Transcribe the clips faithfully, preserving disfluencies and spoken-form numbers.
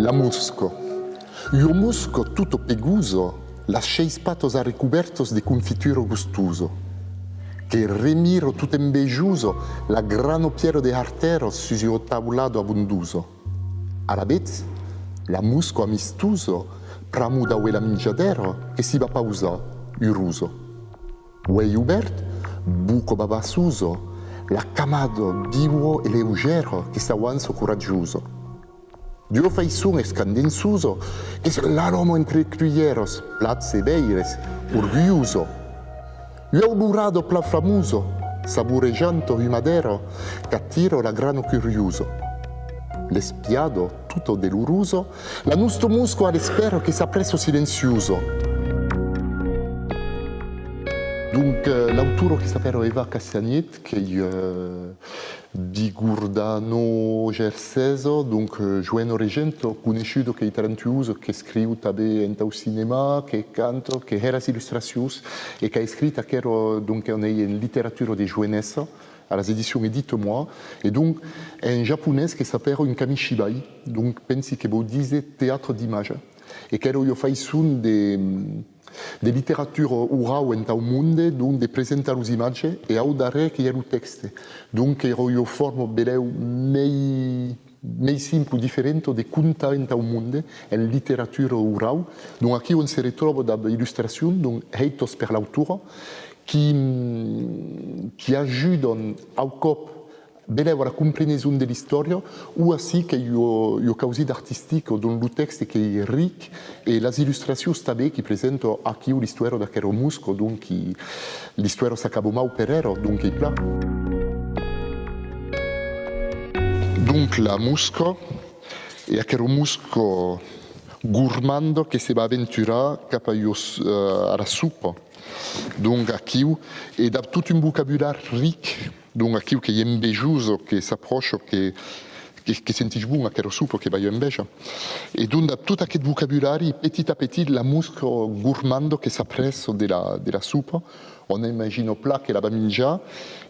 La mosca. Ua mosca tota pegosa, las sheis patas arrecobèrtas de confitura gostosa, que remira tot envejosa la grana pièra de hartèras sus ua taulada abondosa. Alavetz, la mosca amistosa, pr'amor d'aver la minjadèra, que s'i va pausar, urosa. Uelh obèrt, boca babassosa, la camada viva e leugèra que s'avança coratjosa. D'ua faiçon escandençosa, que se l'aroma entre cuilhèras, plats e veires, orgulhosa. Ua olorada plan famosa, saborejanta humadèra, qu'atira la grana curiosa. L'espiada, tota delorosa, la nosta mosca a l'espèra que s'aprèssa silenciosa. Donc, euh, l'autora que s'apèra Eva Cassagnet, qu'ei, euh, bigordano-gersesa, donc, euh, joena regenta, coneishuda, qu'ei talentuosa, qu'escriu tanben entau cinèma, que canta, que hè las illustracions, e qu'a escrit aquera, donc, on ei en literatura de joenessa, a las edicions Edite-moi, e donc, en japonés que s'apèra un kamishibai, donc, pensi que vòu díser teatre d'imatge, e qu'èra ua faiçon de, de literatura orau entau monde, donc de presentar los imatges, e au darrèr que i a lo tèxte. Donc, qu'èra ua forma belèu mei, mei simpla, diferenta de contar entau monde en literatura orau. Donc, aquiu on se retròba dab illustracions, donc, hèitas per l'autora, qui, qui ajudan au còp belèu a la compreneson de l'istòria, o ací qu'ei ua, ua causida artistica, dont lo tèxte qu'ei ric, e las illustracions tanben qui presenta aquiu l'istòria d'aquera mosca, donc qui, l'istòria s'acaba mau per era, donc qu'ei plan. Donc la mosca, e aquera mosca gormanda que se va aventurar cap a, eh, a la sopa. Donc aquiu, e dab tot un vocabulari ric, donc aquiu qu'ei envejosa, que s'apròcha, que, que, que sentís bon aquera sopa, que balha enveja. E donc dab tot aqueth vocabulari, petit a petit, la mosca gormanda que s'aprèssa de la, de la sopa, on imagina plan que la va minjar,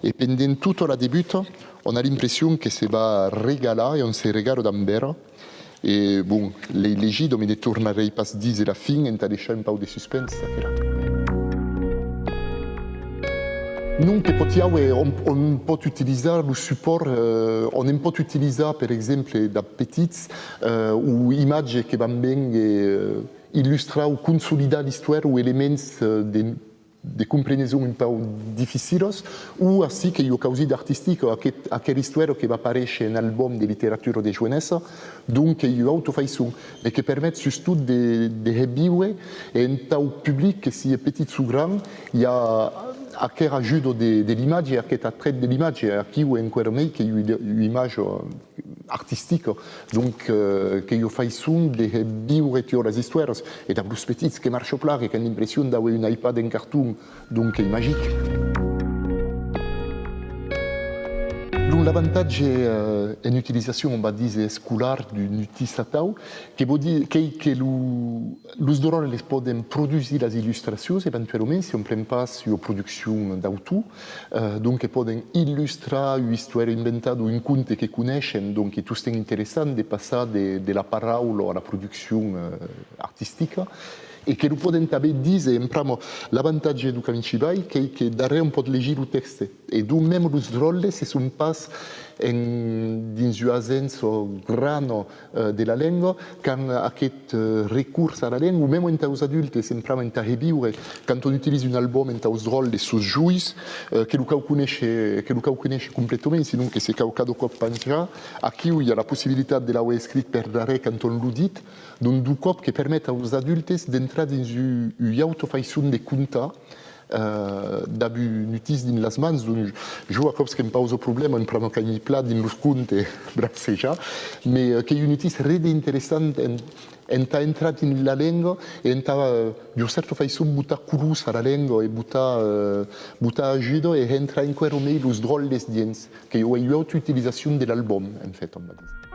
e pendent tota la debuta, on a l'impression que se va regalar e on se regala damb era. E, bon, l'ei legida, me ne tornarèi pas díser la fin entà deishar un pauc de suspens, çaquelà. Non, que pòt i auer, on, on pòt utilizar lo supòrt, eh, on en pòt utilizar, per exemple, dab petits, eh, o imatges que van ben, eh, illustrar o consolidar l'istòria o elements, eh, de de compreneson un pauc dificilas, o ací qu'ei ua causida artistica, aqueth, aquera istòria que va aparéisher en album de literatura de joenessa, donc qu'ei ua auta faiçon, mès que permet sustot de, de hèr víver, e entau public, que sia petit o gran, i a aquera ajuda de, de l'imatge, aqueth atrèit de l'imatge, aquiu enqüèra mei qu'ei ua, ua imatge, eh, artistica, donc, eh, qu'ei ua faiçon de hèr víver totas las istòrias, e dab los petits que marcha plan, e qu'an l'impression d'aver un iPad en carton, donc qu'ei magic. Donc l'avantatge, eh, en utilizacion, on va díser, escolar d'un utís atau, que vòu díser, qu'ei que lo, los dròlles pòden produsir las illustracions, eventualament, se on pren pas ua produccion d'autor, eh, donc que pòden illustrar ua istòria inventada o un conte que coneishen, donc qu'ei tostemps interessant de passar de, de la paraula a la produccion, eh, artistica, e que lo pòden tanben díser en pr'amor. L'avantatge deu kamishibai qu'ei que darrèr on pòt legir lo tèxte. E donc mèma los dròlles, se son pas en, dins ua asença grana, eh, de la lenga, qu'an aqueth, eh, recors a la lenga, o mèma entaus adultes, en pr'amor entà hèr víver, quand on utiliza un album entaus dròlles, sos jois, eh, que lo cau conéisher, que lo cau conéisher completament, senon que se cau cada còp penjar. Aquiu i a la possibilitat de l'auer escrit per darrèr quand on l'audita, donc deu còp que permet aus adultes d'entrar dins u-, ua auta faiçon de contar, eh, dab un utís dins las mans, donc jo a còps que'm pausa problèma, en pr'amor qu'aimi plan dins los contes brassejar, mès, eh, qu'ei un utís rede interessant en, entà entrar dins la lenga e entà, eh, d'ua cèrta faiçon, botar colors a la lenga e botar, eh, botar ajuda e hèr entrar enqüèra mei los dròlles dins, qu'ei ua, ua auta utilizacion de l'album, en fait, on va dire.